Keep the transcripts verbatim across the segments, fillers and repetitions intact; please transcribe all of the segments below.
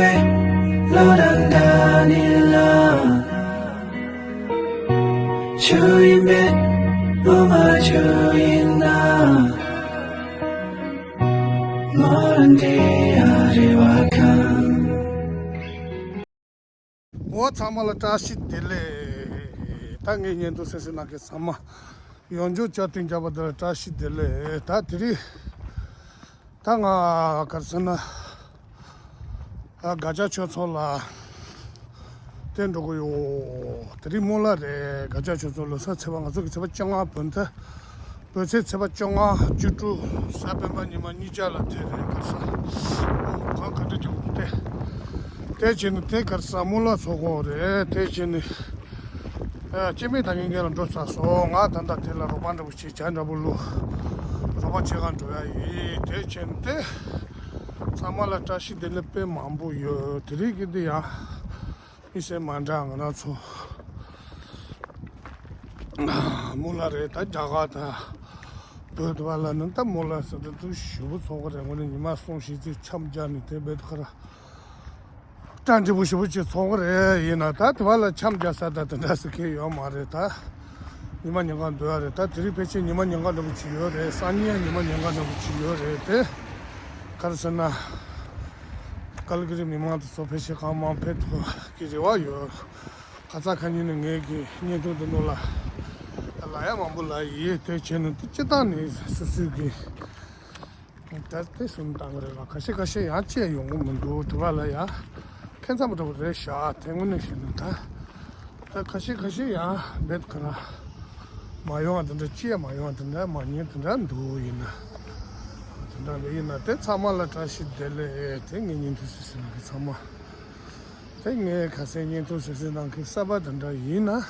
བློ་དང་འདྲ་ནི་ལ། ཆུ་ཡིན་པས་བློ་མ་ཆུ་ཡིན་ན། མོ་རང་དེ་ཡ་རེ་བ་ཁང་། འོ་ཚང་མ་ལ་བཀྲ་ཤིས་བདེ་ལེགས། ད་ངའི་བརྙན་ཐུང་གསན་གཟིགས་གནང་མཁན་ཚང་མ་ཡོངས་རྫོགས་བཅའ་སྟོན་རྒྱབ་པ་དེ་ལ་བཀྲ་ཤིས་བདེ་ལེགས། ད་དེ་རིང་ད་ང་ག་རེ་ཟེར་ན། ཨ་དགའ་ལྕག་ཆོས་ཚོགས་ལ་དེ་འགྲོ་གི་ཡོད། དེ་རིང་སྨོན་ལམ་རེད། དགའ་ལྕག་ཆོས་ཚོགས་ལོ་གསར་ཚེས་པ། ང་ཚོ་གི་ཚེས་པ་བཅོ་ལྔ་བོད་མཐའ། བོད་ཚེས་ཚེས་པ་བཅོ་ལྔ། བཅུ་དྲུག་གཟའ་སྤེན་པ་ཉི་མ་གཉིས་ཆ་ལ་དེ་རེད། ག་རེ་ཟེར། ཨོ་གང་ག་འདྲ་ཅིག་དེ། དེ་བྱས་ནས་དེ་ག་རེ་ཟེར། སྨོན་ལམ་ཚོགས་དགོས་རེད། དེ་བྱས་ནས་ཨ་སྐྱེ་དམན་ཐམས་ཅད་ལ་འགྲོ་ཚར་སོང་། ང་ད་ལྟ་དེ་ལ་རོགས་པ་འདྲ་པོ་བྱེད། བྱ་འདྲ་པོ་བླུག་རོགས་པ་བྱེད་ག་འགྲོ་ཡ་ཡིན། དེ་བྱས་ནས་དེ་ཚང་མ་ལ་བཀྲ་ཤིས་བདེ་ལེགས་དཔེ་མང་པོ་ཡོད། དེ་རིང་གི་འདི་ཡང་། མི་སེར་མ་འདྲ་ང་རང་ཚོ་སྨོན་ལམ་རེད། ད་རྒྱ་གར་དང་བོད་དུ་བ་ལ་ནི་ད་སྨོན་ལམ་ཟེར་དུས་ཞེ་པོ་ཚོགས་ཀྱི་རེད། དངོས་གནས་ཉི་མ་གསུམ་བཞི་ཙམ་འཆམ་རྒྱག་ནས་དེ་བོད་ཁ་ར་སྐྲ་འབྲས་བུ་ཞེ་པོ་ཅིག་ཚོགས་ཀྱི་རེད། ཡིན་ན་ད་དུ་བ་ལ་འཆམ་རྒྱག་ས་ད་དེ་འདྲ་ཟེར་མཁན་ཡོད་མ་རེད། ད་ཉི་མ་ཉིན་གང་སྡོད་ཡ་རེད། ད་དེ་རིང་ཕལ་ཆེར་ཉི་མ་ཉིན་གང་འདྲ་པོ་ཅིག་ཡོད་རེད། སང་ཉིན་ཉི་མ་ཉིན་གང་འདྲ་པོ་ཅིག་ཡོད་རེད། དེ་ག་རེ་ཟེར་ན། ཀལ་གི་རི་མི་མང་དེ་ཚོ་ཕལ་ཆེར་གང་མང་ཕེབས་ཐུབ་ཀྱི་རེ་བ་ཡོད། ཁ་ས་ཁ་ཉིན་ནས་ངེད་ཀྱི་བརྙན་ཐུང་འདི་ནང་ལ་ལབ་ཡ་མང་པོ་ལབ་ཡིན། དེ་བྱས་ནས་དེ་སྤྱིར་བཏང་ནས་སོ་སོའི་གི་ད་དེ་གསུམ་བཏང་གི་རེད་ལ། ཁ་ཤས་ཁ་ཤས་ཡང་བཅད་ཡོང་གི་མི་འདུག་དེ་བ་ལ་ཡ་ཁྱད་མཚར་པོ་འདྲ་པོ་རེད་ཤག་དེ་དངོས་གནས་བཤད་ན་ད། ད་ཁ་ཤས་ཁ་ཤས་ཡང་རྦད་ཁ་ར་མ་ཡོང་བ་དེ་འདྲ། ཅི་ཡང་མ་ཡོང་བ་དེ་འདྲ། མ་ཉན་དེ་འདྲ་འདུག་ཡིན་ན་དེ་འདྲ་འདུག་ཡིན་ན་དེ་ཚང་མ་ལ་བཀྲ་ཤིས་བདེ་ལེགས། དེ་ངའི་བརྙན་ཐུང་གཟིགས་གཟིགས་གནང་མཁན་ཚང་མ། དེ་ངའི་ཁ་སང་བརྙན་ཐུང་གཟིགས་གཟིགས་གནང་མཁན་གསར་པ་དེ་འདྲ་ཡིན་ན།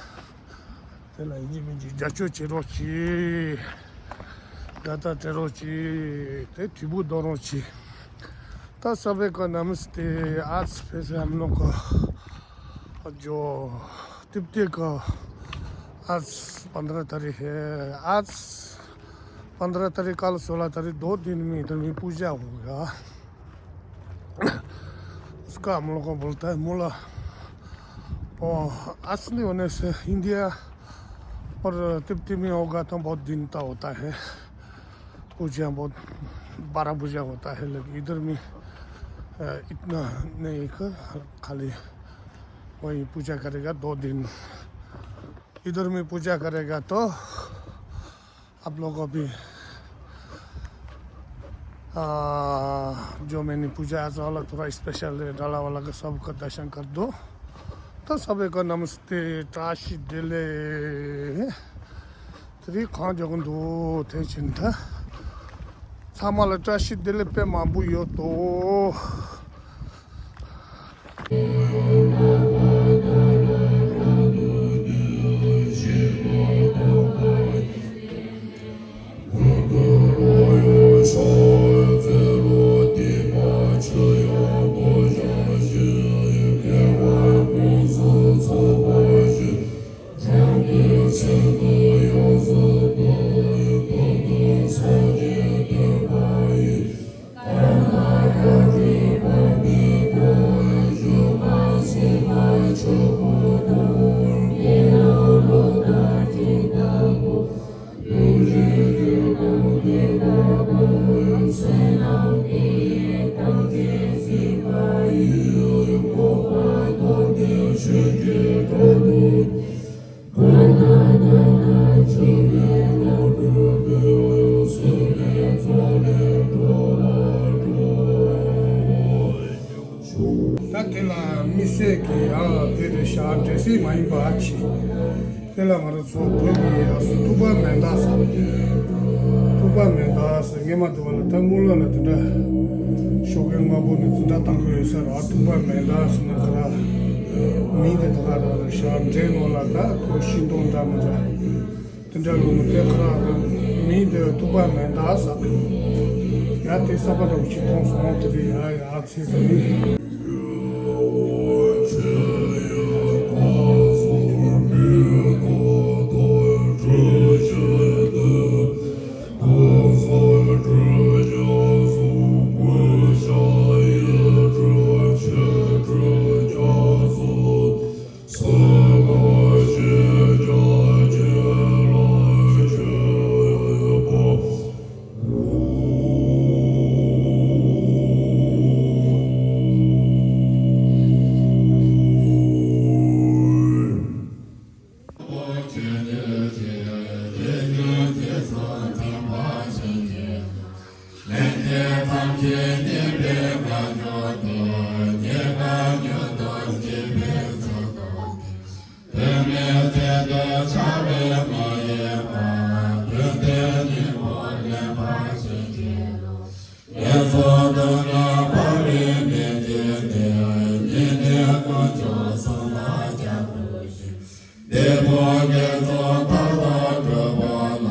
དེ་ལ་ཡིན་གཅིག་མིན་གཅིག་རྒྱབ་སྐྱོར་བྱེད་རོགས་གྱིས། དགའ་རྟགས་སྤྲད་རོགས་གྱིས། དེ་དྲིལ་བུ་རྡོག་རོགས་གྱིས། तो सभी को नमस्ते। आज फिर से हम लोग का जो तिब्बत का आज पंद्रह तारीख है। आज पंद्रह तारीख, कल सोलह तारीख, दो दिन में इधर में पूजा होगा। उसका हम लोग को बोलता है मूला। और असली होने से इंडिया और तिब्बत में होगा तो बहुत दिन का होता है। पूजा बहुत बड़ा पूजा होता है, लेकिन इधर में अ, इतना नहीं, खाली वही पूजा करेगा दो दिन। इधर में पूजा करेगा तो आप लोग को भी आ, जो मैंने पूजा आज वाला थोड़ा स्पेशल है, डाला वाला का सबका दर्शन कर दो। तो सभी को नमस्ते, བཀྲ་ཤིས་བདེ་ལེགས། དེ་རིང་གང་མགྱོགས་འདུག་དེ་ཕྱིན་ད། ཚང་མ་ལ་བཀྲ་ཤིས་བདེ་ལེགས་དཔེ་མང་པོ་ཡོད་དོ། ད་དེ་ལ་དམིགས་བསལ་གྱི་ཡང་དེ་རེད་ཤག་འདྲེ་སྲིན་མ་ཡིན་པ་ཨ་ཆི། དེ་ལ་ང་རང་ཚོ་བོད་ཀྱི་ཡག་སུ་ཐུག་པ་མེ་མདའ་ཟེར། ཐུག་པ་མེ་མདའ་ཟེར། ངས་མ་ཐུག་པ་ལ་ད་སྨོན་ལམ་ལ་དེ་འདྲ་ཞོགས་ཀས་སྔ་པོ་ནས་དེ་འདྲ་བཏང་གི་ཡོད་ས་རེད། ཐུག་པ་མེ་མདའ་ཟེར་ན་ག་ར་མིང་དེ་ད་ག་རང་རེད་ཤག་འདྲེ་ནང་ལ་ད་ཁོ་ཤིང་སྡོང་འདྲ་མི་འདྲ་དེ་འདྲ་ལུང་དེ་ག་ར་རེད། མིང་དེ་ཐུག་པ་མེ་མདའ་ཟེར། ཡ་དེ་གསར་པ་འདྲ་པོ་ཅིག་མཐོང་སོང་། དེ་རེད་ཡ་ཡ། ཆགས་པས་མ་ཡེངས་པར་དོན་དེ་སྙིང་པོར་ལེན་པར་བྱིན་གྱིས་རློབས། ལན་གསུམ་དུ་ང་འཕངས་པའི་མི་ཚེ་འདི། ཉིད་ནི་དཀོན་མཆོག་གསུམ་ལ་སྐྱབས་འགྲོ་ཞིང་། འདས་པའི་དགེ་ཚོགས་མཐའ་དག་འགྲུབ་པ་ལ།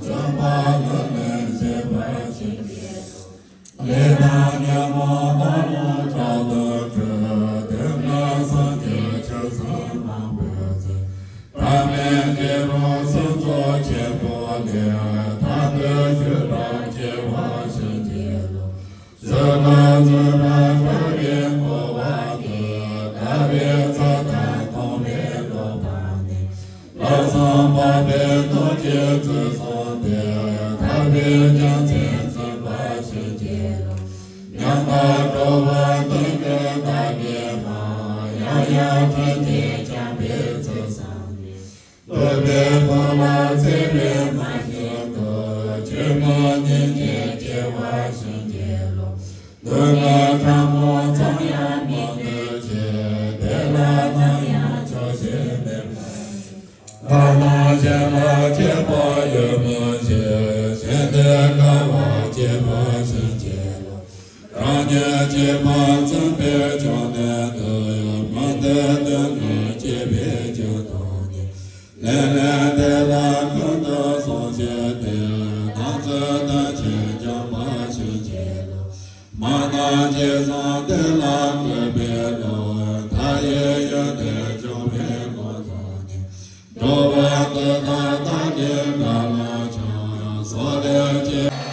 བྱོན་པ་ལ་ལན་བྱེད་པར་བྱིན་གྱིས་རློབས། ལས་དང་ཉོན་མོངས་རྣམས་ལ་དགྲར་འགྲོ། དེ་ལ་སངས་རྒྱས་ཆོས་སུ་སྣང་བའི་ཚེ། ཐ་མལ་སྐྱེ་བོའི་སྲོག་འཚོ་ཆེན་པོ་ལས། ཐར་པའི་ཆོས་དང་སྐྱེ་བར་བྱིན་གྱིས་རློབས། ཚུལ་ཁྲིམས་སྲུང་བར་བྱ་བའི་འཁོར་བ་འདི། དགའ་བའི་རྩྭ་ཐང་མཐོང་བའི་བློ་ཕམ་ནས། ལམ་སང་འཕགས་པའི་རྡོ་རྗེའི་ཚུལ་བཟུང་སྟེ། ཐར་པའི་རྒྱལ་མཚན་འཛིན་པར་བྱིན་གྱིས་རློབས། ཉམ་ཐག་འགྲོ་བ་དོན་ཀུན་བདག་གིས་མཐོང་། ཡང་ཡང་ཐོས་ཏེ་བསྐྱངས་པའི་ཚུལ་བཟུང་ནས། ཐོས་པའི་ཐོག་ལ་ཚེ་རིང་མ་བཞིན་དུ། ཆོས་མོས་སྙིང་རྗེ་སྐྱེ་བར་བྱིན་གྱིས་རློབས། སྡུག་བསྔལ་ཕྲ་མོ་ཙམ་ཡང་མི་འདོད་ཅིང་། དེ་ལ་ནམ་ཡང་ཆོག་ཤེས་མེད་པར། ལྷ་དང་གཞན་ལ་གཅེས་པར་ཡོད་མོད་ཀྱང་། གཞན་དོན་དཀའ་བ་སྤྱད་པར་བྱིན་གྱིས་རློབས། རང་ཉིད་གཅེས་པར་འཛིན་པའི་ཕྱོགས་ནས་ཏེ། མི་འདོད་དོན་ལ་གཅེས་པའི་རྒྱུ་དང་ནི། ལེན་ལེན་དེ་ལ་ཀུན་ཏུ་བཟང་བྱས་ཏེ། སྣང་ཚུལ་དོན་ཆེན་སྦྱངས་པར་བྱིན་གྱིས་རློབས། མ་ན་ཇི་བཟང་དེ་ལ་གུས་པའི་བློས། མཐའ་ཡས་ཡོན་ཏན་སྦྱོང་བའི་སྒོ་བཙུགས་ནས། འགྲོ་བ་ཀུན་ཏུ་བདག་གིས་དགྲ་ལ་བཅོམ། སོགས་ལས་སྐྱེས།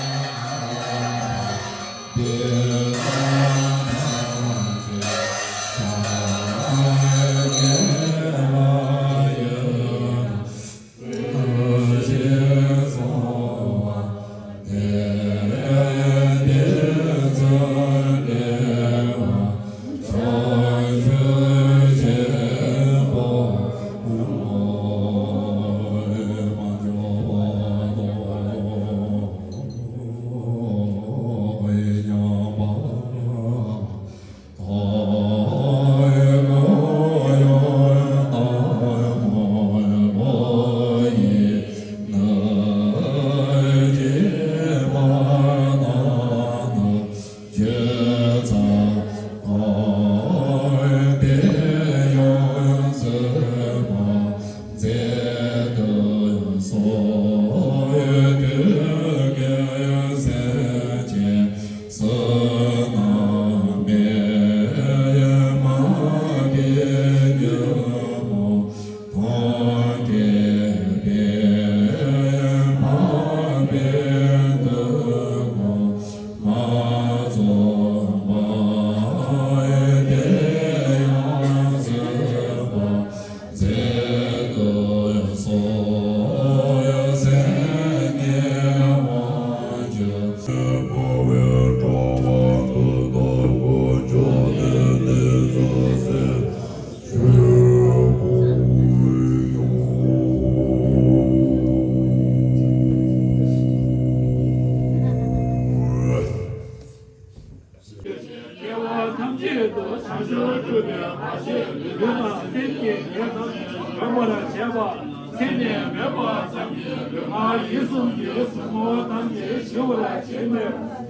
སྐྱེ་བ་ཐམས་ཅད་དུ་བྱང་ཆུབ་སྒྲུབ་པའི་ཐབས་ཤེས་ལུས་དང་སེམས་ཀྱི་ལས་ཐམས་ཅད་གོམས་པར་བྱས་པ། ཚེ་ནས་མེད་པ་ཙམ་གྱིས་ལུས་ངག་ཡིད་གསུམ་གྱི་ཟུག་རྔུ་ཐམས་ཅད་ཞི་བར་བྱས་ནས།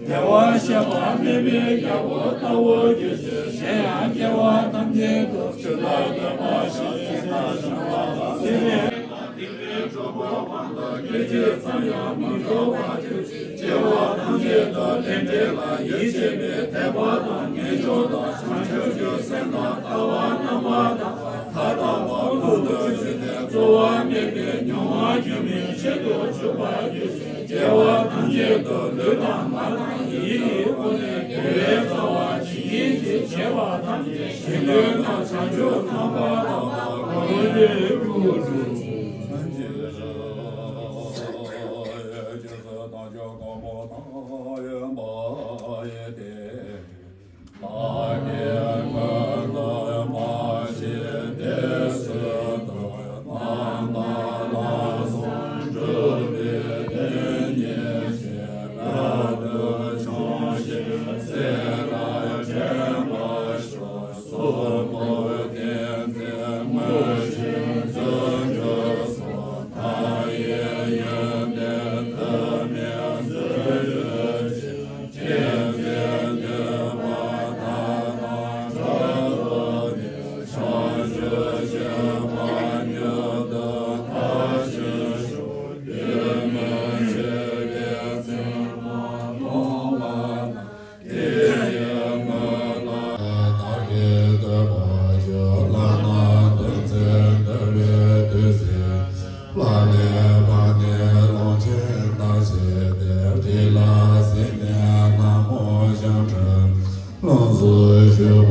བདེ་བར་གཤེགས་པ་མེ་མེ་རྒྱལ་པོ་ལྟ་བུར་གྱུར་ཅིག་གཞན་ཡང་སྐྱེ་བ་ཐམས་ཅད་དུ་ཆོས་ལ་འདོད་པ་ཞིག་ཅི་ལྟར་བྱུང་བ་དང་། དེ་ནས་སྡིག་པའི་གྲོགས་པོ་དབང་དུ་སྐྱེ་ཅིག་མཚམས་ཡང་མི་འཇོག་པར་གྱུར་ཅིག་སྐྱེ་བ་ཐམས་ཅད་དུ་ལས་འབྲས་ལ་ཡིད་ཆེས་པའི་དད་པ་དང་ངེས་འབྱུང་དང་བྱང་ཆུབ་ཀྱི་སེམས་དང་ལྟ་བ་རྣམ་པར་དག་པ་མཐའ་དག་པ་ཀུན་ཏུ་སྤྱོད་པའི་རྩོལ་བ་མེད་པའི་མྱོང་བ་སྒྱུ་མའི་ཆེད་དུ་འཇུག་པར་གྱུར་ཅིག་སྐྱེ་བ་ཐམས་ཅད་དུ་ལུས་དང་ངག་དང་ཡིད་ཀྱི་སྒོ་ནས་དགེ་བའི་རྩ་བ་ཇི་སྙེད་ཅིག་བྱས་པ་ཐམས་ཅད་གཞན་དོན་དང་བྱང་ཆུབ་རྣམ་པར་དག་པ་ཀུན་ཏུ་རྒྱུར་འགྲོ།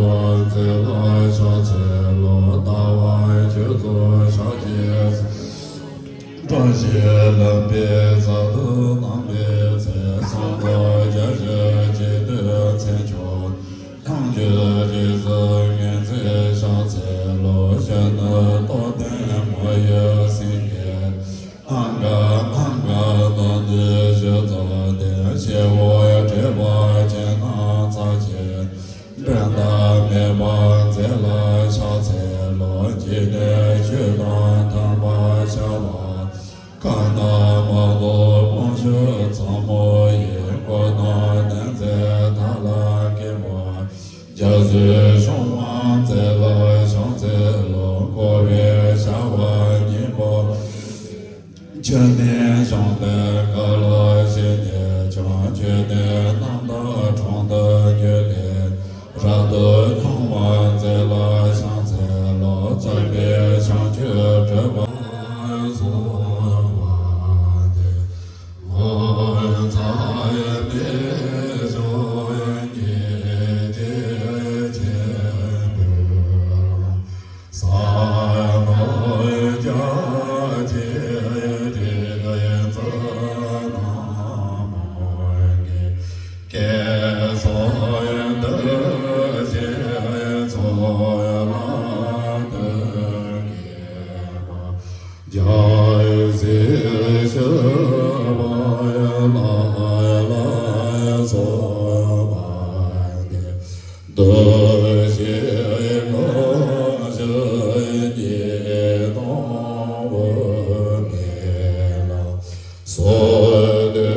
མཛད་ལ་ཕྱག་འཚལ་ལོ། ལྟ་བ་ཁྱེད་ཚོ་ཕྱག་རྒྱའི་བཀྲ་ཤིས་ལམ་པའི་རྩ་དུ་སྣང་བའི་ཚེ། སངས་རྒྱས་བརྒྱ་བྱིན་འཇིག་རྟེན་མཚན་མཆོག་ཐམས་ཅད་རིག་འཛིན་ངེས་འཛིན་ཕྱག་འཚལ་ལོ། གཞོན་ནུ་རྟོགས་ལྡན་མ་ཡི་སེང་གེ། ཨང་ག་ཨང་ག་སྣང་མཐའི་གཞི་རྩ་ལྡན། སྐྱེ་བོ་བགྲེས་པ་ཁྱེད་རྣམས་ཚར་གཅིག་འགྲན་ཟླ་མེད་པར་མཛད་ལ་ཕྱག་འཚལ་ལོ། འཇིག་རྟེན་ཆོས་དང་མཐུན་པར་བྱ་བ། གང་རྣམས་མ་ལུས་དབང་ཕྱུག་ཚང་མ་ཡི། འཁོར་དང་ལྡན་མཛད་མཐའ་ལ་མཁས་པ། རྒྱ་མཚོའི་གཞུང་དབང་མཛད་ལ་ཕྱག་འཚལ་ལོ། འཁོར་བའི་བྱ་བ་ཉེས་པ། ཆོས་ནི་གཞུང་ལས་འགལ་ཞིང་ཉེས་ཀྱང་། ཆོས་ནི་རྣམ་དག་དྲང་དུ་བརྒྱུད་ལས། རབ་ཏུ་བསླང་བ་མཛད་ལ་ཕྱག་འཚལ་ལོ། རྩོད་པའི་བྱང་ཆུབ་སྒྲུབ་པ་སོགས་པ་སྟེ། ངོ་མཚར་རྨད་བྱུང་ཉིད་ཀྱི་ཆེན་པོའི་ཟབ་མོ་རྒྱ་ཆེའི་རིག་འཛིན་རྣམས་ཀྱི། སྐད་གསུམ་འདུས་བྱས་ཚོགས་ལ་དོན་བསྐྱེད་པ། རྒྱལ་སྲས་ཞི་བ་ལྷ་ལ་སོགས་པ་སྟེ། འདུ་ཤེས་གང་ཞིག་ཉིད་སྣང་བ་མེད་ལ། སོ་འདུ་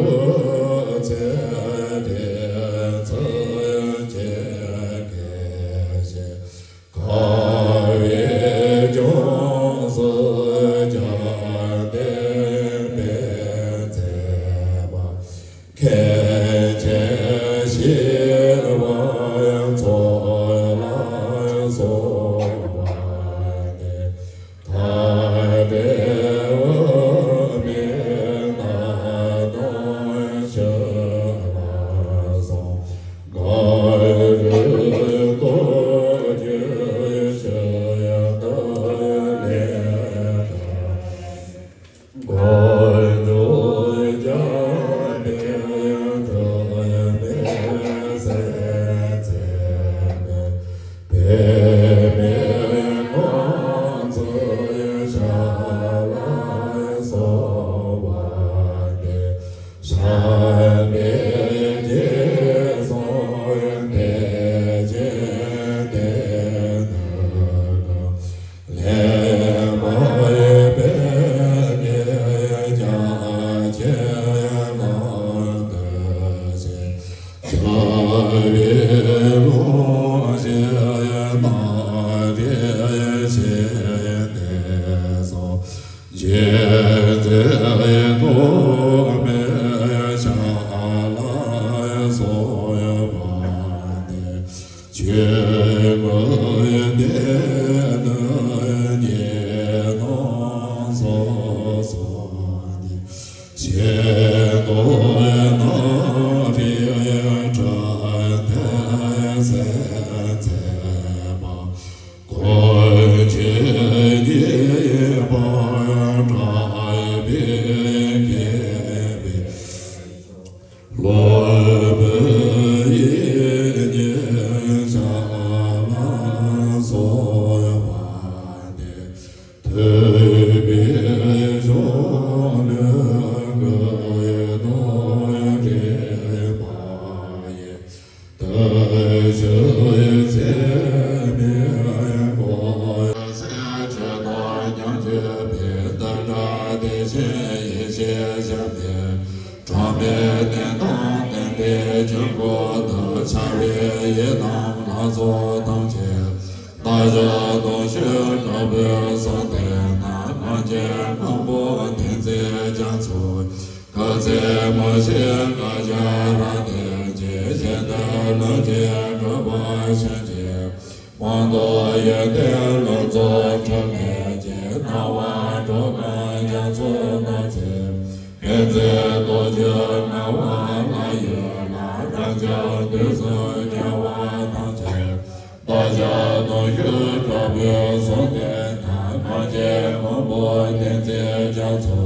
བའི་ཚེ་དེ་ཚུན་ཆད་སྐད་ཅིག་དགའ་བའི་ལྗོངས་སུ་བྱོན་ཏེ་དཔལ་མཛད་པ། མཁན་ཆེན་ཞི་བ་འཚོ་ལ་སོགས་པ་སྟེ། མཐའ་བྲལ་དབུ་མའི་ནང་དུ་ཞུགས་ལ་སོགས། སྒོམ་རིམ་རྡོ་རྗེ་ཞིང་དུ་ལེགས་བཀྲལ། མགོན་པོ་རྒྱལ་བའི་གོ་འཕང་མཛད་པའི། པདྨའི་ངང་ཚུལ་ཞལ་ལ་གསོལ་བ་འདེབས། བྱམས་པའི་རྒྱལ་སྲས་བདེ་ཆེན་སྡེ་སྣོད་ཀྱི། ལེགས་པར་སྤེལ་ནས་རྒྱ་ཆེར་གནང་སྟེ། བྱ་བའི་ལུང་བཞིན་སྣང་མཐའི་ཞིང་དེ་སོགས། རྗེ་བཙུན་ཐོགས་མེད་ཞལ་ལ་གསོལ་བ་འདེབས། ཆོས་ཀུན་སྡེ་སྣོད་ཉིད་སྣང་སོ་སོ་ནས། ཆེ་མཐོ་རྣམ་རིག་གྲངས་མེད་གསལ་མཛད་པ། ཀུན་མཁྱེན་ཉིད་པར་གྲགས་པའི་མཁས་པའི། སློབ་དཔོན་ཡིད་བརྙེས་ཞལ་ལ་གསོལ་བ་འདེབས། ཐུབ་པའི་གཞུང་ལུགས་ཀུན་ཏུ་རིག་པ་ཡི། བརྟུལ་ཞུགས་ཚད་མེད་སྒོམ། སེམས་ཅན་དང་མཉམ་སྤྱོད་པའི། བདག་འདྲ་བདེ་ཆེན་ཡེ་ཤེས་ཞབས་ནས། གྲངས་མེད་བདེན་དང་ལྡན་པའི་ཆོས་སྐུ་དང་། འཆར་བའི་ཡི་དམ་ལྷ་ཚོགས་ཐམས་ཅད། རྟ་ཞོན་དུང་ཞོན་དྲག་པོའི་གསོལ་འདེབས་ནང་། གངས་ཅན་སྔོན་པོ་བསྟན་འཛིན་རྒྱ་མཚོ། སྐུ་ཚེ་མ་ཤི་བསྐལ་བརྒྱར་བརྟན་ཅིང་། གཞན་དོན་ལམ་གྱི་གྲོགས་པོ་བྱོན་ཅིག་དབང་དུ་ཡོན་ཏན་ལོངས་སུ་སྤྲུལ་མཛད་ཅིང་། སྣང་བ་འགྲོ་གང་རྒྱ་མཚོ་ལ་འཛིན། མཁྱེན་བརྩེ་རྡོ་རྗེ་ངག་དབང་ལྷ་ཡི་བླ། རབ་འབྱམས་དུས་གསུམ་རྒྱལ་བ་ཐམས་ཅད། བདག་ཅག་གདུང་ཤུགས་དྲག་པོས་བཟུང་སྟེ་ན། གངས་ཅན་མགོན་པོ་བསྟན་འཛིན་རྒྱ་མཚོ།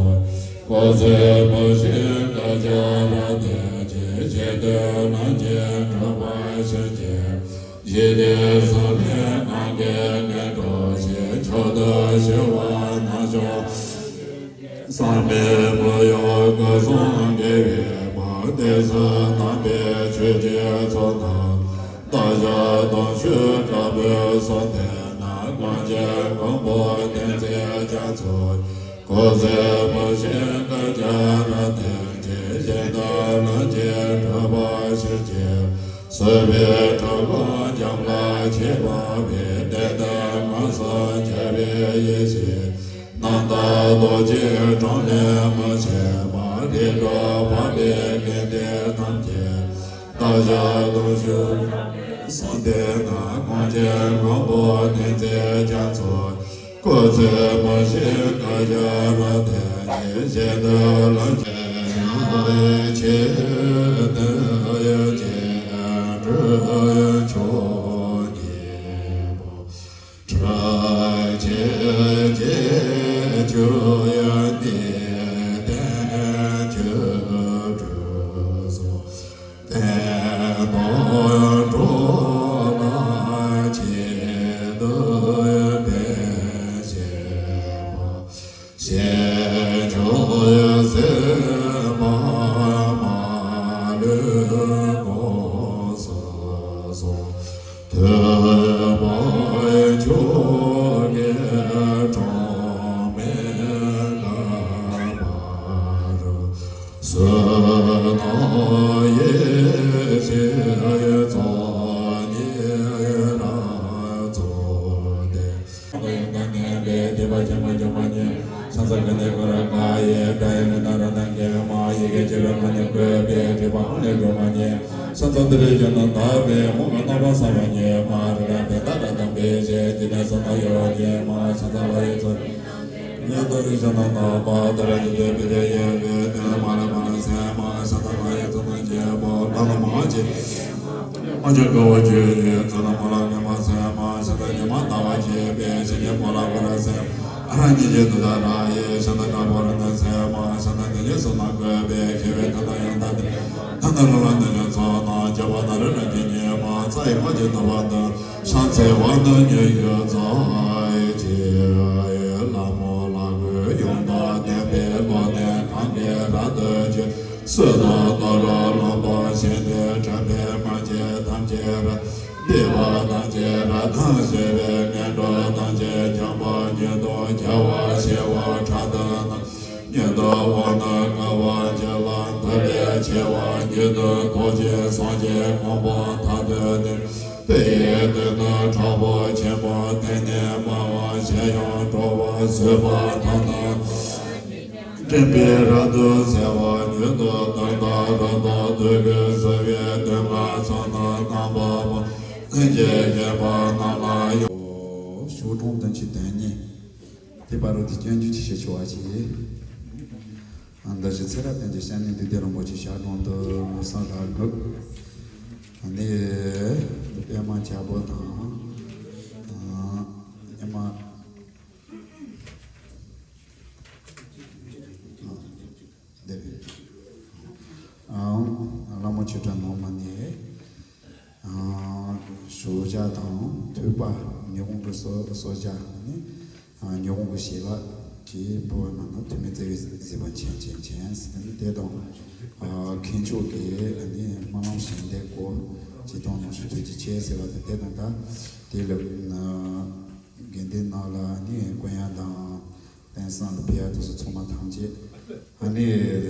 སྐུ་ཚེ་མུ་བཞི་བསྐལ་བརྒྱར་བརྟན་ཅིང་། རྗེ་བདུད་ལམ་གྱི་འཁྲུག་པ་ཞི་བྱེད། ཞི་བདེའི་གསུང་ལས་ངང་གིས་ངན་འགྲོ་ཞི། མཆོག་ཏུ་ཞི་བ་རྣམ་མཆོག་བསམ་པའི་བུ་ཡུག་སྐུ་གསུང་དགེ་བའི་བར། གནས་སུ་དམ་པའི་ཆོས་ཀྱི་ཚོགས་རྣམས། བདག་ཅག་གདུང་ཤུགས་དྲག་པོས་བཟུང་སྟེ་ན། གངས་ཅན་མགོན་པོ་བསྟན་འཛིན་རྒྱ་མཚོ། སྐུ་ཚེ་མུ་བཞི་བསྐལ་བརྒྱར་བརྟན་ཅིང་། རྗེ་བདུད་ལམ་གྱི་འཁྲུག་པ་ཞི་བྱེད། སྲིད་པའི་འཁྲུག་རྐྱེན་འཇོམས་ལ་བྱེད་པ་འཕེལ། བདེ་སྟོང་མངོན་སུམ་གྱུར་པའི་ཡེ་ཤེས། རྣམ་དག་རྡོ་རྗེའི་གྲངས་ལས་མི་ཕྱེད་པ། རིགས་དྲུག་འཕགས་པའི་དགེ་འདུན་ཐམས་ཅད། བདག་ཅག་གདུང་ཤུགས་བཟུང་སྟེ་ན། གངས་ཅན་མགོན་པོ་བསྟན་འཛིན་རྒྱ་མཚོ། སྐུ་ཚེ་མུ་བཞི་བསྐལ་བརྒྱར་བརྟན་ཅིང་། རྗེ་བདུད་ལམ་གྱི་ཆེ་བདུད་རྗེ་འགྲོ་མཆོག་ཉིད་པོ། ཁྲོ་ཆེ་ཆེ་ཆུ་ཡི་གནས་བརྟན་ཆོས་སྒྲུབ་སོགས། བསྟན་པ་འགྲོ་ལ་ཆེད་དུ་བསྟན་བྱེད་པ། ཞིང་སྐྱོང་སེམས་དཔའ་མ་ལུས་དགོངས་སུ་གསོལ། ཐོས་པ་མཆོག་གི་གྲངས་མེད་བསྐལ་པར། བསོད་ནམས་ཡེ་ཤེས་ཚོགས་གཉིས་རབ་རྫོགས་ཏེ། ཡོན་ཏན་ལྡན་པའི་ཐེག་པ་ཆེན་པོ་འཇོམས་པ་ཉིད། ཕྱག་འཚལ་ཀུན་ནས་བསྐོར་དཀའ་བའི། དགྲ་ཡི་ལུས་རྣམས་རབ་དང་མཁྱེན་པ། ཡི་གེ་བཅུ་པའི་ངག་ནས་བཀོད་པའི་ཐེག་པའང་ལས་གྲོལ་མ་ཉིད། ཕྱག་འཚལ་ཏུ་རེ་ཞིག་རྣམ་དག་པའི། མུ་གེ་རྣམ་པར་སངས་པ་ཉིད་མ། རིགས་དྲུག་པའི་ལྟ་དང་དམ་པའི་ཆོས། སྐྱེ་གནས་གསུམ་རྣམས་ཡོངས་བརྗོད་མ། ཕྱག་འཚལ་ལོ་ཡི་ཚོགས་ཉིད་དུ་རིགས་ཤིང་རྣམས་དག་པ། ཏུ་རེ་ཉི་ཟླའི་བུ་དེ་ཡི་གེ་དེ་མ་ལ་མ་ལ་སེ་མ། ཤ་ཏ་མ་ཡི་ཚོགས་རྣམས་བརྗོད་པ། ལ་ལ་མ་ཅི་མ་ཅི་དགའ་བ་བརྗོད་ཉིད་ཚོགས་རྣམས་མ་ལ་ངེས་མ་སེ་མ། ཤ་ཏ་ཉི་མ་ཟླ་བ་བརྗོད་པའི་ཞིང་ཉིད་མ་ལ་གོ་ར་སེ་མ། ཨ་ར་ཉི་ཤུ་དུ་ད་ར་ཡི་ཤ་ཏ་དྲག་པོ་ར་ན་སེ་མ། ཤ་ཏ་དེ་ཉིད་གསུམ་རྣམས་བཀོད་པའི་ཁྱད་པར་དོན་དང་ཡང་དག་དེ། ད་ནི་ལ་ལ་ནི་ལན་ཚོགས་རྣམས་བརྗོད་པ་ན་རེ་རེ་གི་ཉི་མ་རྩ་ཡི་མ་ཅི་ནུས་པ་དང་། ཤ་ཚེ་བ་ནི་ཉི་ཤུ་རྩ་གཅིག་ལྷ་མོ་ལྷ་སྐུ་ཡོངས་དང་ལྡན་པའི་བློ་ནི་གང་གིས་རབ་ཏུ་བརྗོད། སྲིད་དང་འདོད་པའི་ལོངས་པ་ཞིང་དུ་འདྲེན་པའི་མ་ཅི་ཐམས་ཅད་རབ། སྡིག་པ་ཐམས་ཅད་རབ་དང་ཞི་བའི་ངན་འགྲོ་ཐམས་ཅད་འཇོམས་པ་ཉིད་དང་རྒྱལ་བ་ཞི་བ་ཕྲག་དོན་རྣམས། ཉན་ཐོས་དབང་རྣོན་དགའ་བ་བརྒྱ་ལ་འདུད་པའི་ཆེ་བ་ཉིད་དུ་རྟོགས་ཤིང་སངས་རྒྱས་གོ་འཕང་མཐར་ཐུག་ནས། དེ་ཡི་དོན་དུ་དྲག་པོ་ཆེན་པོ་བསྟན་ནས་སྨྲ་བ་གཞན་ཡང་འགྲོ་བ་བཟོད་པ་ཐ་ན་འདྲེན་པའི་རབ་ཏུ་གསལ་བ་ཉིད་དུ་དོན་དམ་རབ་ཏུ་བསྡུས་ཀྱི་བཟོད་པའི་དོན་ལྔ་ཚོགས་རྣམས་རྣམ་པ་པོ་ལྷན་ཅིག་སྐྱེས་པ་རྣམས་ལ་ཡང་། ཞུ་གྲོང་དོན་གྱི་དོན་གཉིས། དེ་བར་དུ་སྐྱོན་བརྗོད་ཅིག་བྱེད་ཆོག་པ་བྱེད། འདི་ཕྱི་ཚེ་རབས་བསྟན་གྱི་སྐྱབས་གནས་འདུས་སྡེ་རིན་པོ་ཆེ་ཞལ་གྲོང་དུ་ངོ་ས་ལ་སྒུག་ནི་པད་མ་བྱ་བོ་དང་། ཉི་མ། འདི་རེད། ཨང་། ལྷ་མོ་ཆོས་གྲགས་ནང་མ་ནས། ཨང་། ཞོགས་ཇ་དང་ཐོད་པ་ཉི་ཧོང་གི་གསོལ་གསོལ་ཇ་ནི། ཨང་། ཉི་ཧོང་གི་ཞལ་ལག་གི་པོ་ནང་ན་ཐུ་མི་ཙེ་བའི་གཟིགས་པ་མཁྱེན་མཁྱེན་མཁྱེན་ཟེར་ནི་དེ་དང་། ཨང་། མཁན་མཆོག་གི་ནི་སྨོན་ལམ་ཞལ་འདེབས་སྐོར་ཇི་ལྟར་གནང་ཞུ་ཐུགས་རྗེ་ཆེ་ཟེར་བ་དང་དེ་དང་ད་དེ་ལ། དགེ་འདུན་ནང་ལ་ནི་དཀོན་ཡང་དང་། དེང་སང་ལ་ཕེབས་ཡག་དེ་ཚོ་ཚང་མ་ཐམས་ཅད། ཨ་ནི་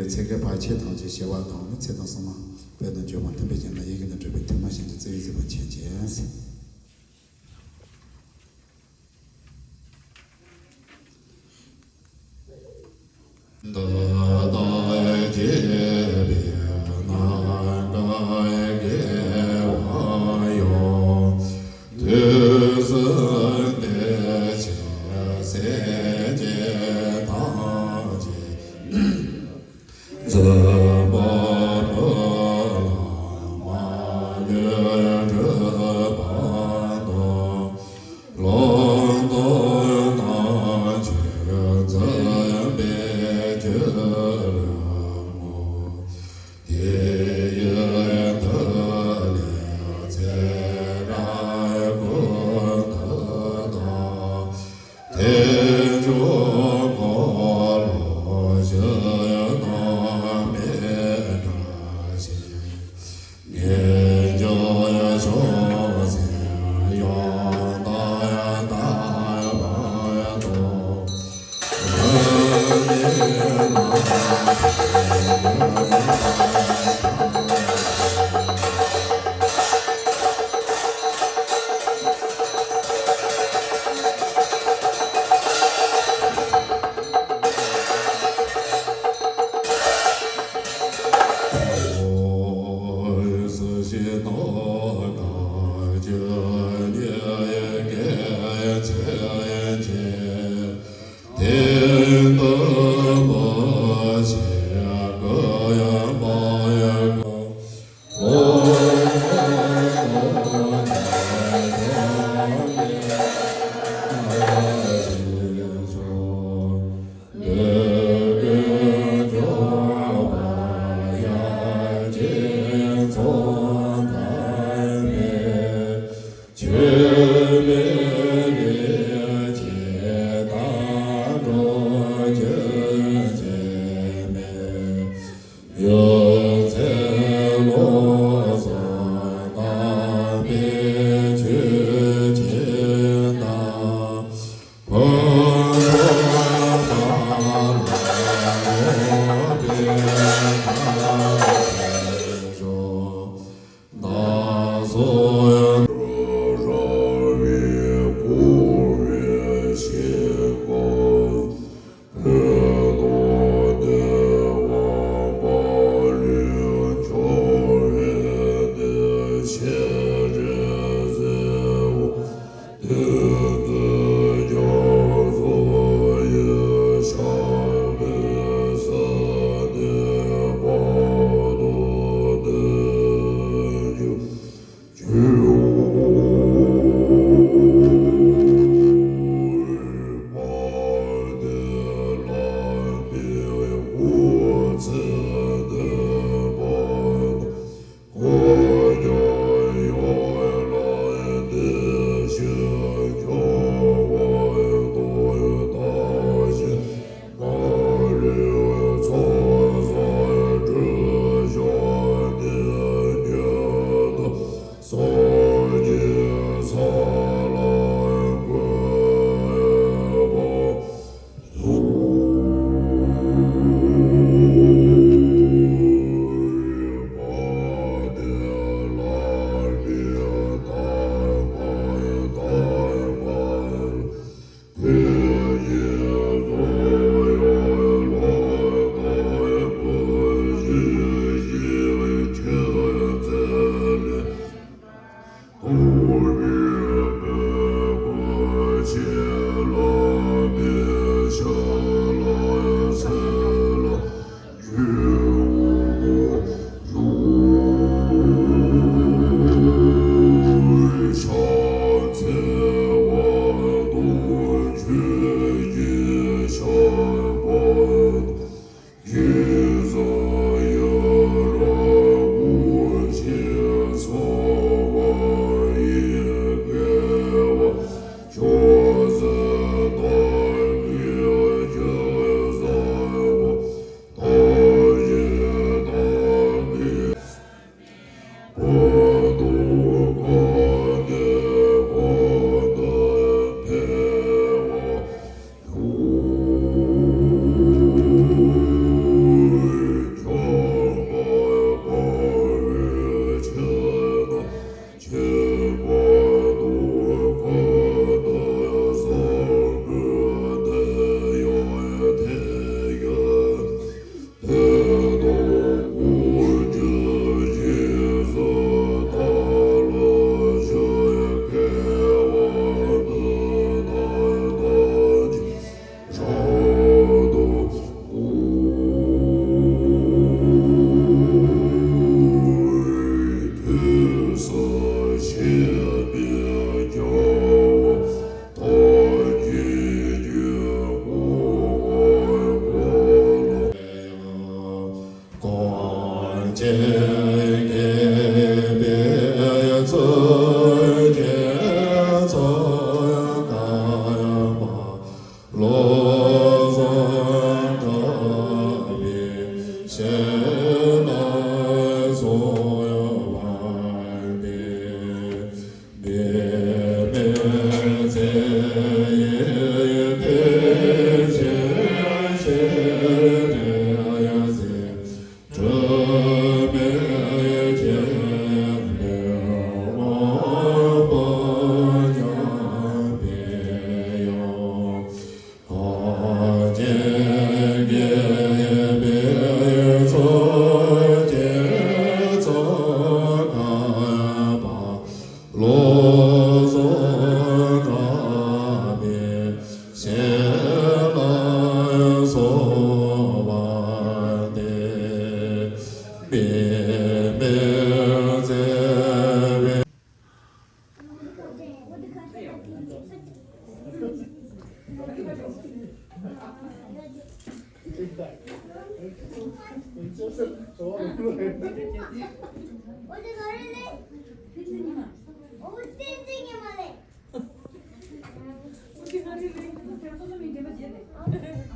ཚེ་གི་བར་ཆད་ཐམས་ཅད་ཞི་བ་དང་ནི་ཚེ་དང་བསོད་ནམས་དཔལ་དང་འབྱོར་པ་མཐུན་པའི་རྒྱུ་ལ་ཡིད་ཀྱིས་ནི་སྤྲུལ་པའི་ཐུགས་སྨོན་ཞིང་གི་བརྩེ་བའི་གཟིགས་པ་མཁྱེན་མཁྱེན། འདི་དག་བྱེད་པའི་ནམ་མཁའ་དགེ་བ་ཡོངས། དུས་གསུམ་བདེ་ཆེན་སྲས་བཅས་ཐམས་ཅད། འཛིན་པ་པོ་ལ་མ་ལུས་སྒྲུབ་པ།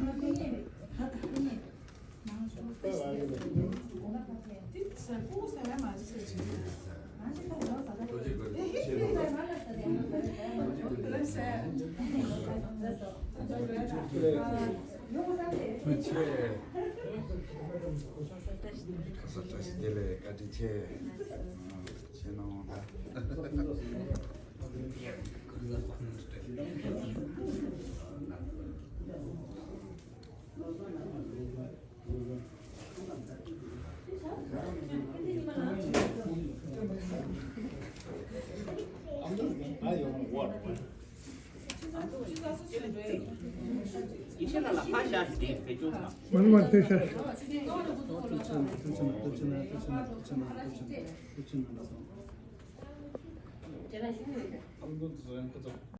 ཁ་ས་བཀྲ་ཤིས་བདེ་ལེགས། བཀའ་དྲིན་ཆེ། ཆེ་གནང་བ།